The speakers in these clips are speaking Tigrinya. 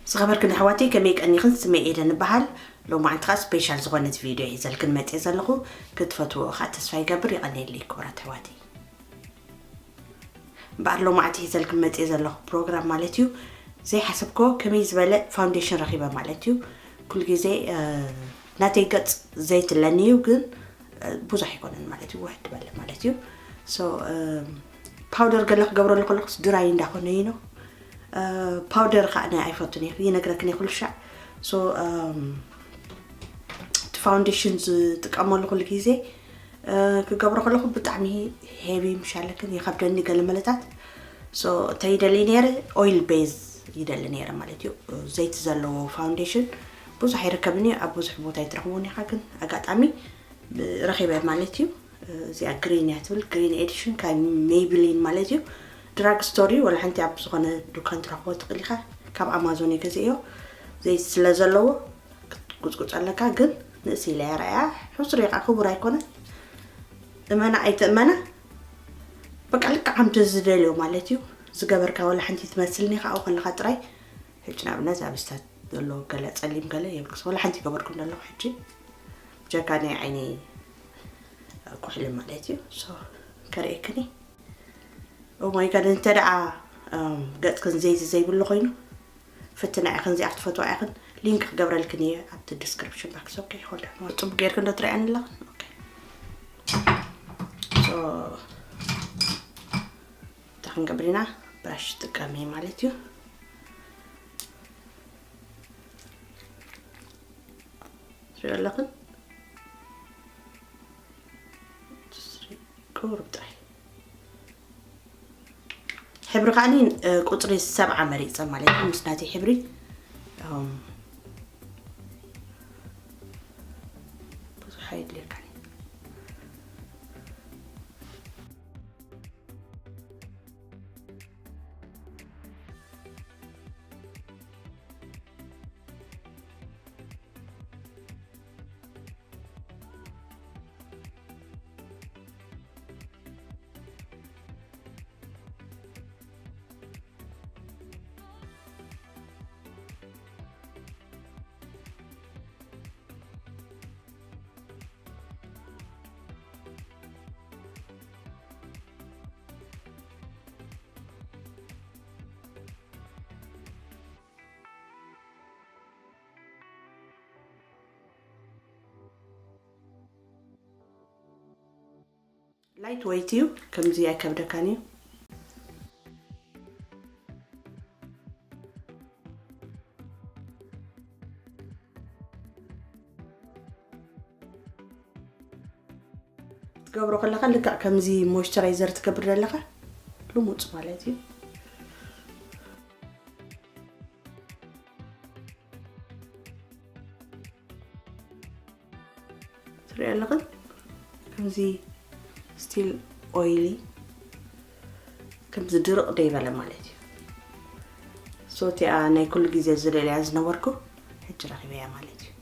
ዝኸበርክን ኣሕዋተይ፣ ከመይ ቀኒኽን? ስመይ ኤደን እበሃል። ሎማዓንቲ ኸኣ ስፔሻል ዝኾነት ቪድዮ እየ ሒዘልክን መፅየ ዘለኹ። ክትፈትውኦ ኸኣ ተስፋ ይገብር። የቐንየለይ ክቡራት ኣሕዋተይ። እምበኣር ሎማዓንቲ ሒዘልክን መፅየ ዘለኹ ፕሮግራም ማለት እዩ፣ ዘይሓሰብክዎ ከመይ ዝበለ ፋውንዴሽን ረኺበ ማለት እዩ። ኩሉ ግዜ፣ እ፣ ናተይ ገፅ ዘይትለኒ እዩ፣ ግን፣ እ፣ ብዙሕ ኣይኮነን ማለት እዩ፣ ውሕድ በለ ማለት እዩ። ሶ፣ እ፣ ፓውደር ገለ ክገብረሉ ከለኹስ ድራይ እንዳኾነ እዩ ነው። እ፣ ፓውደር ኸኣ ናይ ኣይፈቱን እየ፣ ይነግረክን እየ ኩሉ ሻዕ። ሶ፣ እም፣ እቲ ፋውንዴሽን ዝጥቀመሉ ኩሉ ግዜ፣ እ፣ ክገብሮ ከለኹ ብጣዕሚ ሄቪ ምሻለክን ይኸብደኒ ገለ መለታት። ሶ፣ እንታይ ይደሊ ነይረ? ኦይል ቤዝ ይደሊ ነይረ ማለት እዩ። ዘይቲ ዘለዎ ፋውንዴሽን ብዙሕ ኣይርከብን እዩ፣ ኣብ ብዙሕ ቦታ ኣይትረኽቦን ኢኻ። ግን ኣጋጣሚ ረኺበ ማለት እዩ። እዚኣ ግሪን እያ ትብል፣ ግሪን ኤዲሽን ካብ ሜይብሊን ማለት እዩ። ድራግ ስቶር እዩ፣ ወላ ሓንቲ ኣብ ዝኾነ ዱካን ትረኽቦ ትኽእል ኢኻ። ካብ ኣማዞን እየ ገዚእዮ። ዘይቲ ስለ ዘለዎ ክትጉጽጉጽ ኣለካ፣ ግን ንእስ ኢለ እያ ረኣያ። ሕሱር እዩ ከዓ፣ ክቡር ኣይኮነን። እመና ኣይትእመና፣ በቃ ልክዕ ከምቲ ዝደልዮ ማለት እዩ። ዝገበርካ ወላ ሓንቲ ትመስልኒ፣ ካብኡ ከለኻ ጥራይ። ሕጂ ንኣብነት ኣብ ስታት ዘሎ ገለ ጸሊም ገለ የብልክስ፣ ወላ ሓንቲ ገበርኩም ዘለኹ። ሕጂ ብጀካ ናይ ዓይኒ ኩሕሊ ማለት እዩ። ሶ፣ ከርእየክኒ። ኦ ማይ ጋድ፣ እንተ ደኣ፣ እም፣ ገጽክን ዘይቲ ዘይብሉ ኮይኑ፣ ፍትና ኢኽን፣ እዚኣ ክትፈትዋ ኢኽን፣ ሊንክ ክገብረልክን እየ ኣብቲ ዲስክሪፕሽን ባክስ። ኦኬ፣ ሆልድ ኦን። ጽቡቅ ጌርክን ዶ ትርእያኒ ኣለኽን? ኦኬ። ሶ፣ እንታይ ክንገብር ኢና? ብራሽ ትጥቀሚ ማለት እዩ። ትሪኦ ኣለኽን? ቁሩብ ጥራይ። ሕብሪ ከዓኒ፣ እ፣ ቁጽሪ ሰብዓ መሪጸ ማለት እዩ፣ ምስ ናተይ ሕብሪ። እም፣ ብዙሕ ኣየድልየካን እዩ። ላይት ዌይት እዩ፣ ከምዚ ኣይከብደካን እዩ። ትገብሮ ከለኻ ልክዕ ከምዚ ሞይስቸራይዘር ትገብር ዘለኻ ልሙጽ ማለት እዩ። ትሪኦ ኣለኽን? ከምዚ ስቲል ኦይሊ፣ ከምዚ ድርቕ ደይበለ ማለት እዩ። ሶ እቲኣ ናይ ኩሉ ግዜ ዝደልያ ዝነበርኩ ሕጂ ረኺበያ ማለት እዩ።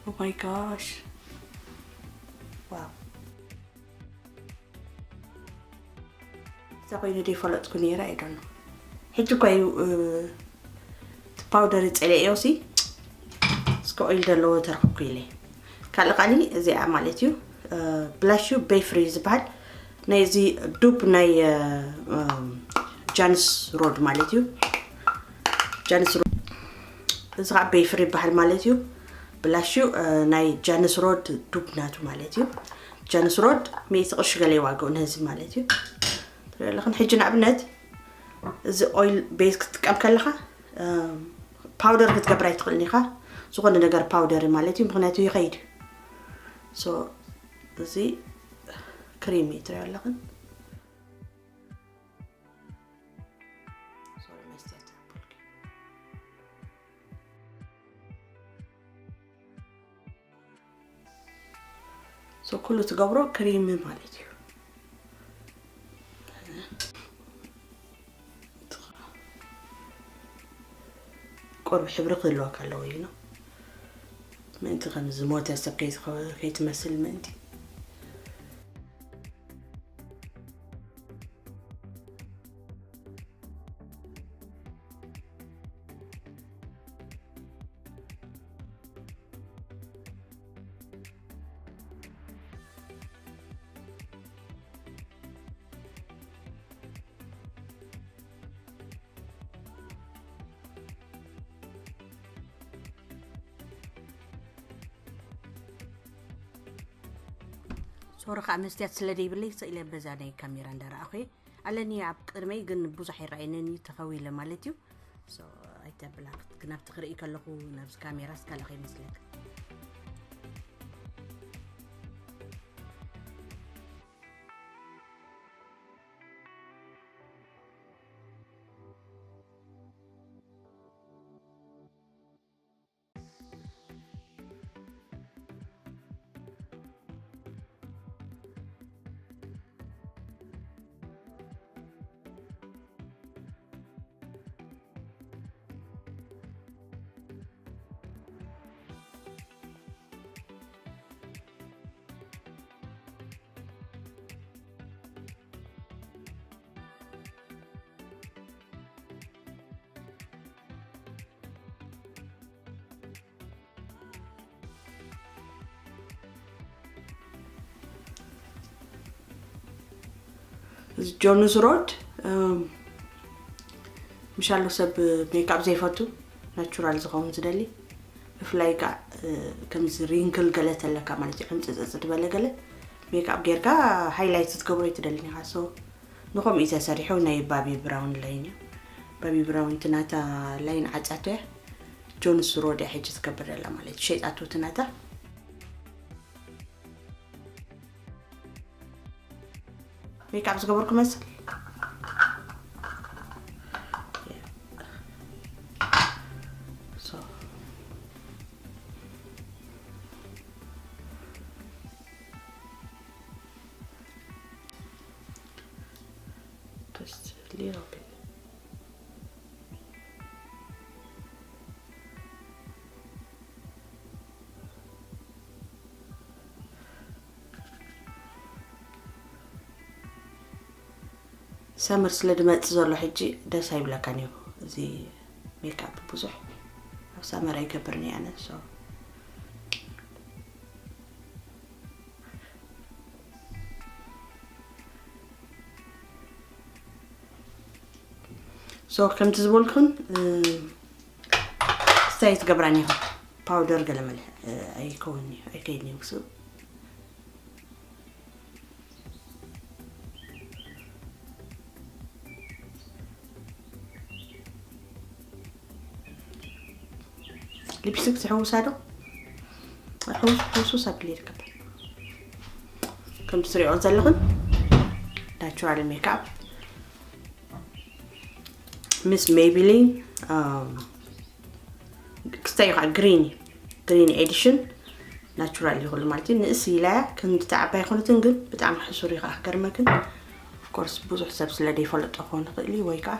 Oh my gosh. ዋው። እዛ ኮይኑ ደይፈለጥኩ ነይረ፣ I don't know። ሕጂ እኳ እዩ፣ እ፣ እቲ ፓውደር ጸሊኤዮ ሲ፣ እስከ ኦይል ዘለዎ ተረኽብኩ ኢለ። ካልእ ቃሊ እዚኣ ማለት እዩ፣ እ፣ ብላሽ እዩ፣ ቤፍሪ ዝበሃል። ናይዚ ዱፕ ናይ፣ እ፣ እ፣ ጃንስ ሮድ ማለት እዩ። ጃንስ ሮድ። እዚ ኸዓ ቤፍሪ ይበሃል ማለት እዩ። ብላሽ እዩ፣ እ፣ ናይ ጃንስ ሮድ ዱፕ ናቱ ማለት እዩ። ጃንስ ሮድ ሚእቲ ቅርሺ ገለ ይዋግኡ ነዚ ማለት እዩ። ትሪኦ ኣለኽን? ሕጂ ንኣብነት እዚ ኦይል ቤዝ ክትጥቀም ከለኻ፣ እ፣ ፓውደር ክትገብር ኣይትኽእልን ኢኻ። ዝኾነ ነገር ፓውደር ማለት እዩ፣ ምኽንያቱ ይኸይድ እዩ። ሶ፣ እዚ ክሪም እዩ፣ ትሪኦ ኣለኽን? ሶሪ፣ መስትያት ተረፈልኪ። ሶ ኩሉ ትገብሮ ክሪም ማለት እዩ። ቁሩብ ሕብሪ ክህልወካ ኣለዎ እዩ ነው። ምእንቲ ከም ዝሞተ ሰብ ከይትኸ- ከይትመስል ምእንቲ። ሶሪ ከዓ መስትያት ስለ ደይብለይ ስኢለ በዛ ናይ ካሜራ እንዳረኣኹ እየ። ኣለኒ ኣብ ቅድመይ ግን ብዙሕ ይረኣየንን እዩ ተኸዊለ ማለት እዩ። So ኣይተብላ ግን ኣብቲ ክርኢ ከለኹ ናብዚ ካሜራ ስካለ ከይመስለክ። እዚ ጆንስ ሮድ ምሻሎ ሰብ ሜክኣፕ ዘይፈቱ ናቹራል ዝኸውን ዝደሊ ብፍላይ ከዓ ከምዚ ሪንክል ገለ ተለካ ማለት እዩ ዕምፅፅፅ ዝበለ ገለ ሜክኣፕ ጌርካ ሃይላይት ዝትገብሮ ኣይትደልን ኢኻ። So ንኸምኡ እዩ ተሰሪሑ። ናይ ባቢ ብራውን ላይን እዩ። ባቢ ብራውን እቲ ናታ ላይን ዓፃቶ እያ። ጆንስ ሮድ እያ ሕጂ ትገብር ዘላ ማለት እዩ። ሸይጣቶ እቲ ናታ ሜክኣፕ ዝገበርኩ መስል። So just a little bit. ሰመር ስለ ድመጽእ ዘሎ ሕጂ ደስ ኣይብለካን እዩ እዚ ሜክኣፕ ብዙሕ ኣብ ሰመር ኣይገብርን እየ ኣነ። So So ከምቲ ዝበልኩን ስታይ ትገብራን ኢኹ ፓውደር ገለመለ ኣይከውን እዩ ኣይከይድን እዩ ክስብ ሊፕስቲክ ትሕውሳ ዶ? ሕውስ ሕውሱስ ኣብለ ይርከብ ከም ትሪኦ ዘለኽን ናቹራል ሜክኣፕ ምስ ሜቢሊን ክስታይ ከዓ ግሪን ግሪን ኤዲሽን ናቹራል ይኹሉ ማለት እዩ። ንእስ ኢላ ክንዲ ተዓባይ ይኹነትን ግን ብጣዕሚ ሕሱር እዩ ከዓ ክገርመክን ኦፍኮርስ ብዙሕ ሰብ ስለ ደይፈለጦ ክኾን ይኽእል እዩ ወይ ከዓ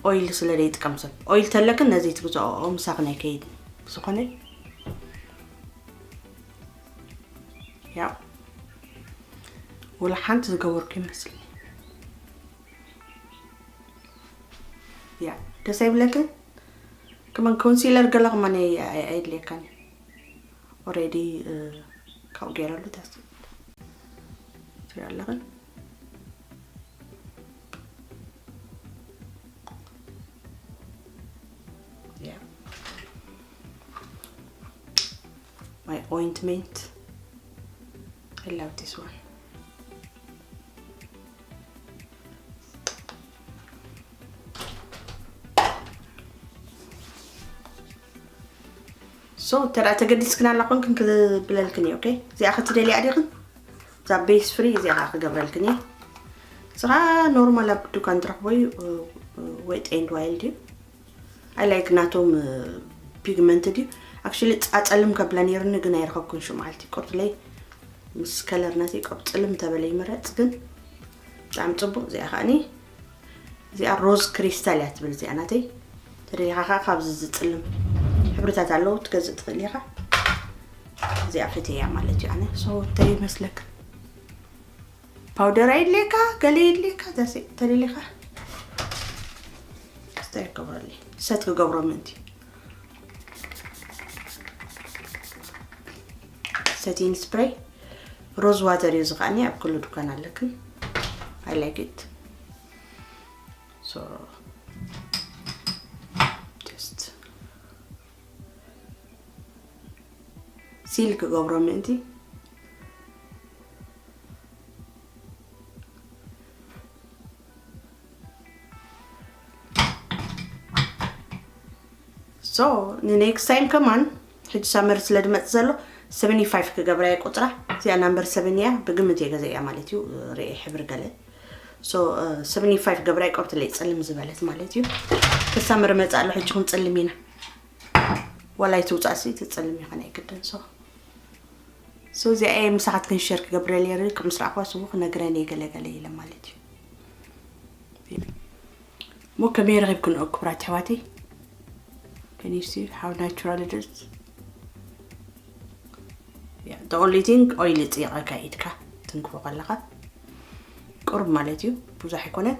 ኦይል ስለ ደይጥቀም ሰብ ኦይል ተለክን ነዚ ትግዝኦ ምሳኽን ኣይከይድን ብዝኾነ ያው ወላ ሓንቲ ዝገበርኩ ይመስልኒ። ያ ደስ ኣይብለክን? ከማን ኮንሲለር ገለ ከማን ኣይ- ኣይ- ኣየድልየካን እዩ። ኦሬዲ ካብኡ ገይረሉ ተስ ትሪኦ ኣለኽን። Yeah. My ointment. I love this one. So ተዳ ተገዲስክን ኣላ ኮንክን ክብለልክን እዩ። ኦኬ እዚኣ ክትደልያ ዲኽን? እዛ ቤስ ፍሪ እዚኣ ከዓ ክገብረልክን እየ። እዚኻ ኖርማል ኣብ ዱካን ትረኽቦ እዩ። ዌት ኤንድ ዋይልድ እዩ። ኣይ ላይክ ናቶም ፒግመንት ድዩ ኣክቹሊ ፃፀልም ከብላ ነይርኒ ግን ኣይረኸብኩን ሽው መዓልቲ ቁርትለይ ምስ ከለር ናተይ ቆብ ፅልም ተበለ ይምረፅ ግን ብጣዕሚ ፅቡቅ እዚኣ ከዓኒ እዚኣ ሮዝ ክሪስታል እያ ትብል እዚኣ ናተይ ተደሊኻ ከዓ ካብዚ ዝፅልም ሕብርታት ኣለዉ ትገዝእ ትኽእል ኢኻ እዚኣ ፈትያ ማለት እዩ ኣነ። So እንታይ ይመስለክ? ፓውደር ኣይድልየካ፣ ገለ የድልየካ፣ that's it። ተደሊኻ ስታይ ክገብረሊ፣ ሰት ክገብሮ ምእንቲ። ሰቲን ስፕሬይ ሮዝ ዋተር እዩ ዝኸኣኒ፣ ኣብ ኩሉ ድኳን ኣለክን። I like it. So just ሲል ክገብሮ ምእንቲ። So ንኔክስት ታይም ከማን፣ ሕጂ ሳመር ስለ ድመጽእ ዘሎ፣ ሰቨንቲ ፋይቭ ክገብራ እየ ቁጽራ። እዚኣ ናምበር ሰቨን እያ፣ ብግምት እየ ገዛ እያ ማለት እዩ። ርእየ ሕብሪ ገለ። So ሰቨንቲ ፋይቭ ገብራ እየ፣ ቆርትለይ ጽልም ዝበለት ማለት እዩ። ተሳመር መጽእ ኣሎ፣ ሕጂ ክንጽልም ኢና። ዋላ ኣይትውጻእ ሲ ትጽልም ይኾን ኣይግድን። So So እዚኣ እየ ምሳኻትክን ሸር ክገብረል እየ። ርክብ ምስ ረኣኽዋ ስቡ ክነግረን እየ ገለ ገለ ኢለ ማለት እዩ። ሞ ከመይ ረኺብክንኦ ክቡራት ኣሕዋተይ? Can you see how natural it is? Yeah, the only thing ኦይል ይጽይቐካ ኢድካ ትንክፎ ከለኻ ቁሩብ ማለት እዩ፣ ብዙሕ ኣይኮነን።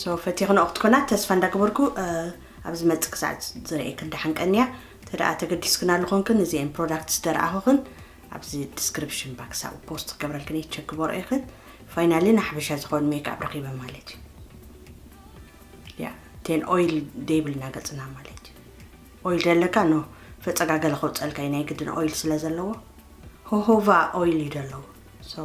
So ፈቲኽንኦ ክትኮና ተስፋ እንዳገበርኩ፣ እ፣ ኣብ ዝመጽእ ክሳዕ ዝርእየክን ደሓን ቀንያ። እንተ ደኣ ተገዲስክናሉ ኮንክን፣ እዚአን ፕሮዳክትስ ደረኣኹኽን ኣብዚ ዲስክሪፕሽን ባክስ ኣብኡ ፖስት ክገብረልክን እየ፣ ቸክ ክበርኦ ኢኽን። ፋይናሊ ንሓበሻ ዝኸውን ሜክኣፕ ረኺበ ማለት እዩ። ያ፣ ቴን ኦይል ደይብልና ገጽና ማለት እዩ። ኦይል ደለካ ኖ፣ ፈጸጋ ገለ ከውጸልካ እዩ፣ ናይ ግድን ኦይል ስለ ዘለዎ። ሆሆቫ ኦይል እዩ ደለዎ። So